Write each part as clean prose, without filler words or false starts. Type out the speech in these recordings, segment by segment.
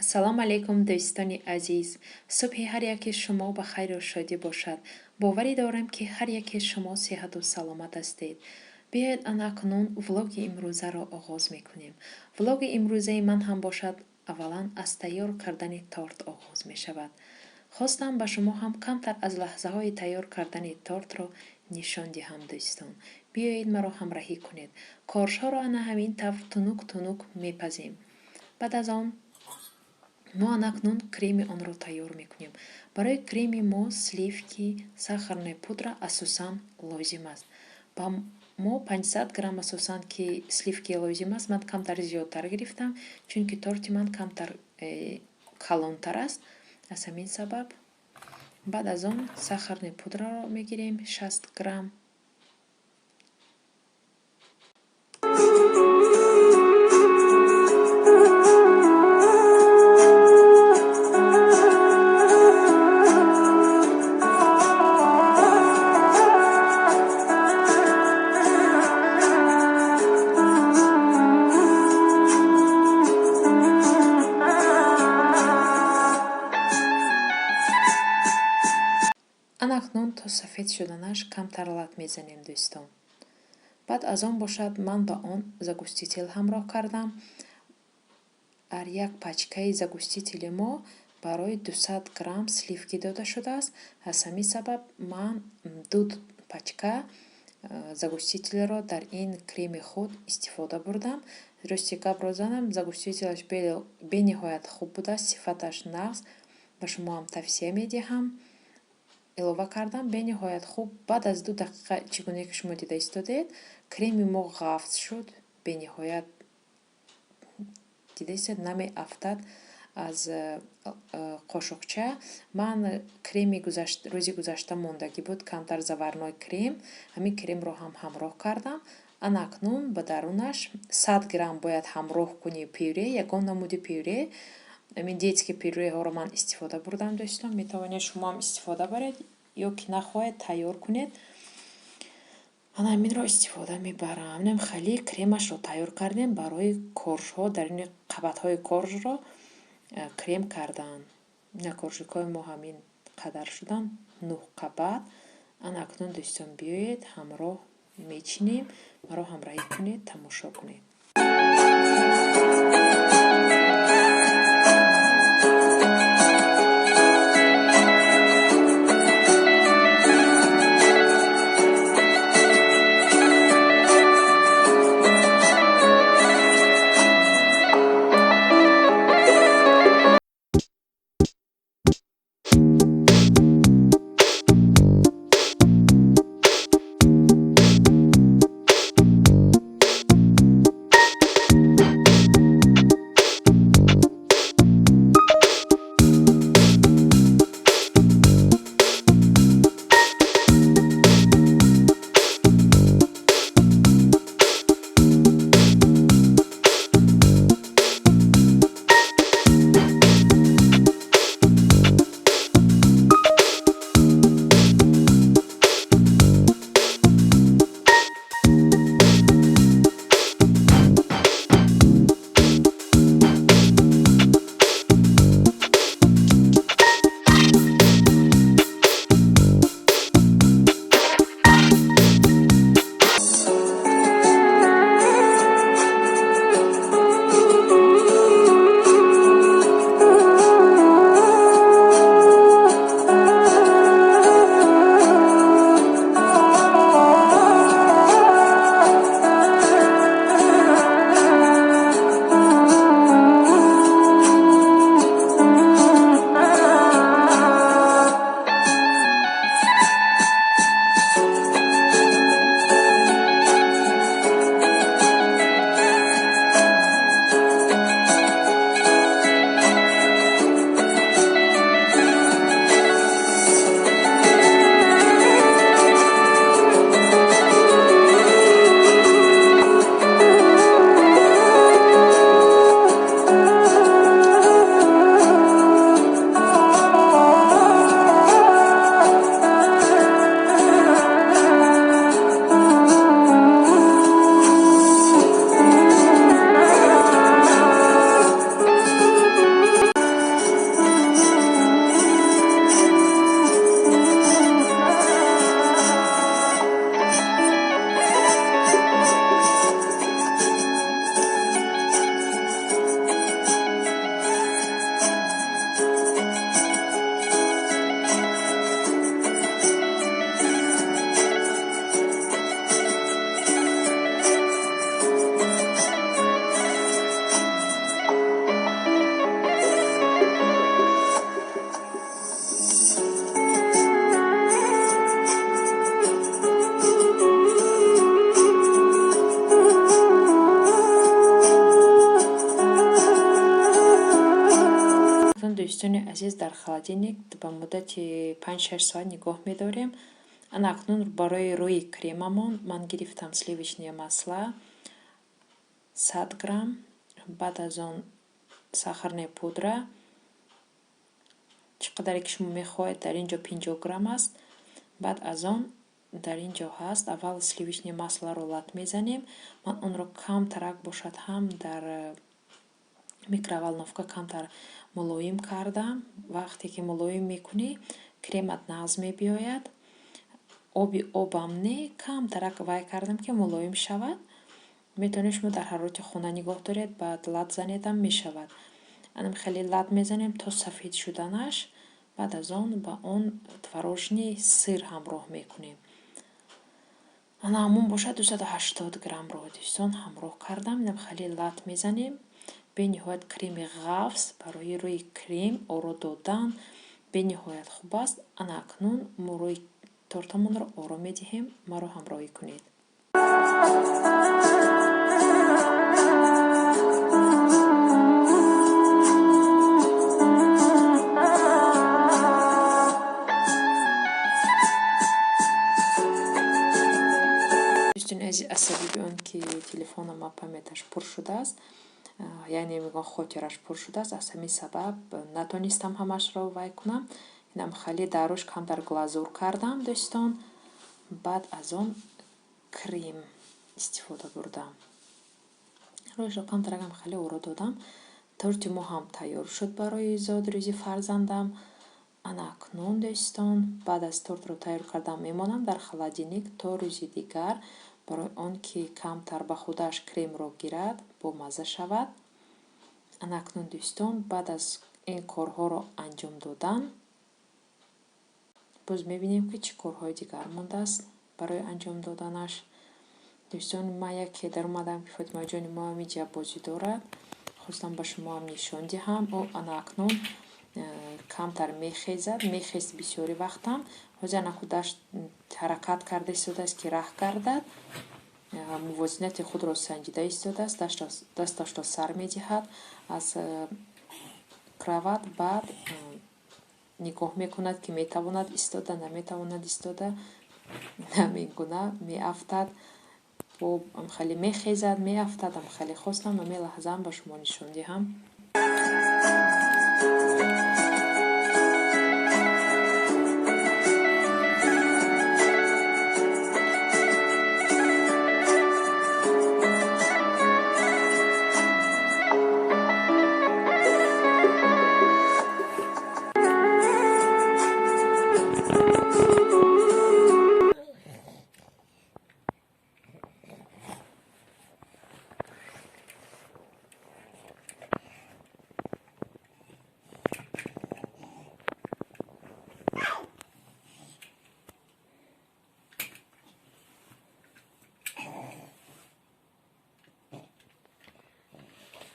Ассалому алайкум, дӯстони азиз! Субҳи ҳар яке шумо ба хайру шодӣ бошад. Боварӣ дорам, ки ҳар яке шумо сиҳату саломат ҳастед. Биёед, ана акнун влоги имрӯзаро оғоз мекунем. Влоги имрӯзаи ман ҳам бошад, аввалан аз тайёр кардани торт оғоз мешавад. Хостам ба шумо ҳам камтар аз лаҳзаҳои тайёр кардани тортро нишон диҳам, дӯстон. Биёед, маро ҳамраҳӣ кунед. Коржҳоро ана ҳамин тавр тунук тунук мепазем. Баъд аз он мо анакнун креми онро тайёр мекунем. Барои креми мо сливки, сахарная пудра асосан лозим аст. Ба мо 500 грамм асосан ки сливки лозим аст. Ман камтар зиёдтар гирифтам, чунки торти ман камтар калонтар аст. Аз ҳамин сабаб баъд аз он сахарная пудраро мегирем, 60 грамм. Анакнун то сафед шуданаш камтар лат мезанем, дӯстон. Баъд аз он бошад, ман ба он загуститель ҳамроҳ кардам. Ҳар як пачкаи загустители мо барои 200 грамм сливки дода шудааст. Аз ҳамин сабаб ман ду пачка загустительро дар ин креми худ истифода бурдам. Рости гапро занам, загустителаш бениҳоят хуб будааст, сифаташ нағз, ба шумо ҳам тавсия медиҳам. Илова кардам, бениҳоят хуб. Баъд аз 2 дақиқа, чӣ гуне ки шумо дида истодед, креми мо ғафз шуд, бениҳоят дида истодед, намеафтад аз қошуқча. Ман креми рӯзи гузашта мондагӣ буд, камтар заварной крем, ҳамин кремро ҳам ҳамроҳ кардам. Ана акнун ба дарунаш 100 грамм бояд ҳамроҳ кунӣ пюре, ягон намуди пюре. Ҳамин детский пюреҳоро ман истифода бурдам, дӯстон, метавонед шумо ҳам истифода баред ё ки нахоҳед, тайёр кунед. Ана ҳаминро истифода мебарам. Инам хеле кремашро тайёр кардем барои коржҳо, даруни қабатҳои коржро крем кардан. Ина коржикҳои мо ҳамин қадар шуданд, нӯҳ қабат. Ана акнун, дӯстон, биёед, ҳамроҳ мечинем. Маро ҳамраҳӣ кунед, тамошо кунед. Азиз, дар холодильник ба муддати 5-6 соат нигоҳ медорем. Ана акнун барои рӯи кремамон ман гирифтам сливочное масло 100 грамм, баъд аз он сахарная пудра, чӣ қадаре ки шумо мехоҳед, дар ин ҷо 50 грамм аст. Баъд аз он дар ин ҷо ҳаст, аввал сливочное маслоро лат мезанем. Ман онро камтарак бошад ҳам дар микроволновка камтар мулоим кардам. Вақте ки мулоим мекунӣ, кремат нағз мебиёяд. Оби обам не, камтарак вай кардам, ки мулоим шавад. Метавонед шумо дар ҳарорати хона нигоҳ доред, баъд лат занедам мешавад. Анам хеле лат мезанем то сафед шуданаш. Баъд аз он ба он творожный сыр ҳамроҳ мекунем. Ана ҳамон бошад 280 граммро, дӯстон, ҳамроҳ кардам. Инам хеле лат мезанем. Бениҳоят креми ғафз барои рӯи крем оро додан бениҳоят хуб аст. Ана акнун мо рӯи тортамонро оро медиҳем. Маро ҳамроҳӣ кунед. Дӯстони азиз, аз сабаби он ки телефонама памяташ пур шудааст, яъне мегӯям, хотираш пур шудааст, аз ҳамин сабаб натонистам ҳамашро вай кунам. Инам хеле даруш камтар глазур кардам, дӯстон. Баъд аз он крем истифода бурдам. Рӯяшро камтаракам хеле оро додам. Торти мо ҳам тайёр шуд барои зодрӯзи фарзандам. Ана акнун, дӯстон, баъд аз тортро тайёр кардан мемонам дар холодильник то рӯзи дигар, барои он ки камтар ба худаш кремро гирад, бомазза шавад. Ана акнун, дӯстон, баъд аз ин корҳоро анҷом додан, боз мебинем, ки чӣ корҳои дигар мондааст барои анҷом доданаш. Дӯстон, ман яке даромадам, ки Фотимаҷони мо ҳамиҷа бозӣ дорад. Хостам ба шумоам нишон диҳам. Ӯ ана акнун камтар мехезад, мехест бисёри вақтам. Ҳозир ана худаш ҳаракат карда истодааст, ки раҳ гардад. Мувозинати худро санҷида истодааст, дасташро сар медиҳад аз кровать, баъд нигоҳ мекунад, ки метавонад истода, наметавонад истода, ҳамин гуна меафтад. Бо хеле мехезад, меафтад. Хеле хостам ҳамин лаҳзаам ба шумо нишон диҳам.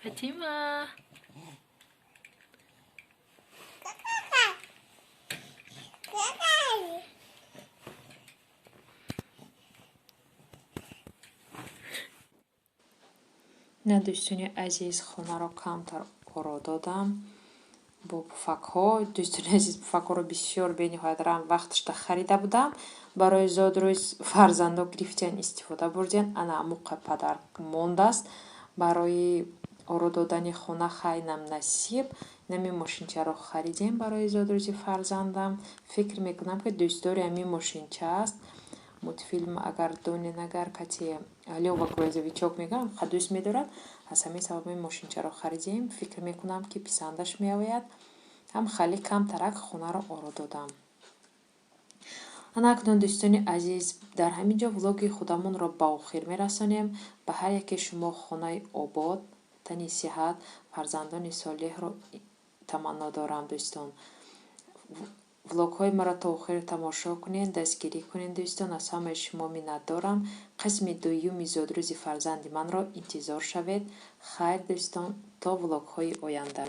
Фатима. На, дӯстони азиз, хонаро камтар оро додам бо пуфакҳо. Дӯстони азиз, пуфакҳоро бисёр бениҳоят вақташда харида будам. Барои зодрӯз фарзандо гирифтиян, истифода бурдиян. Ана амуқа падар мондааст. Барои оро додани хона хайнам насиб. Нами мошинчаро харидем барои зодрӯзи фарзандам. Фикр мекунам, ки дӯстдори ҳамин мошинча аст. Мультфилм агар донен, агар кати Лёва Грузовичок мегӯям, ха, дӯст медорад. Аз ҳамин сабаб ин мошинчаро харидем. Фикр мекунам, ки писандаш меояд. Ҳам хеле камтарак хонаро оро додам. Ана акнун, дӯстони азиз, дар ҳамин ҷо влоги худамонро ба охир мерасонем. Ба ҳар яке шумо хонаи обод, тани сиҳат, фарзандони солеҳро таманно дорам, дӯстон. Влогҳои маро то охир тамошо кунед, дастгирӣ кунед, дӯстон. Аз ҳамаи шумо миннатдорам. Қисми дуюми зодрӯзи фарзанди манро интизор шавед. Хайр, дӯстон, то влогҳои оянда.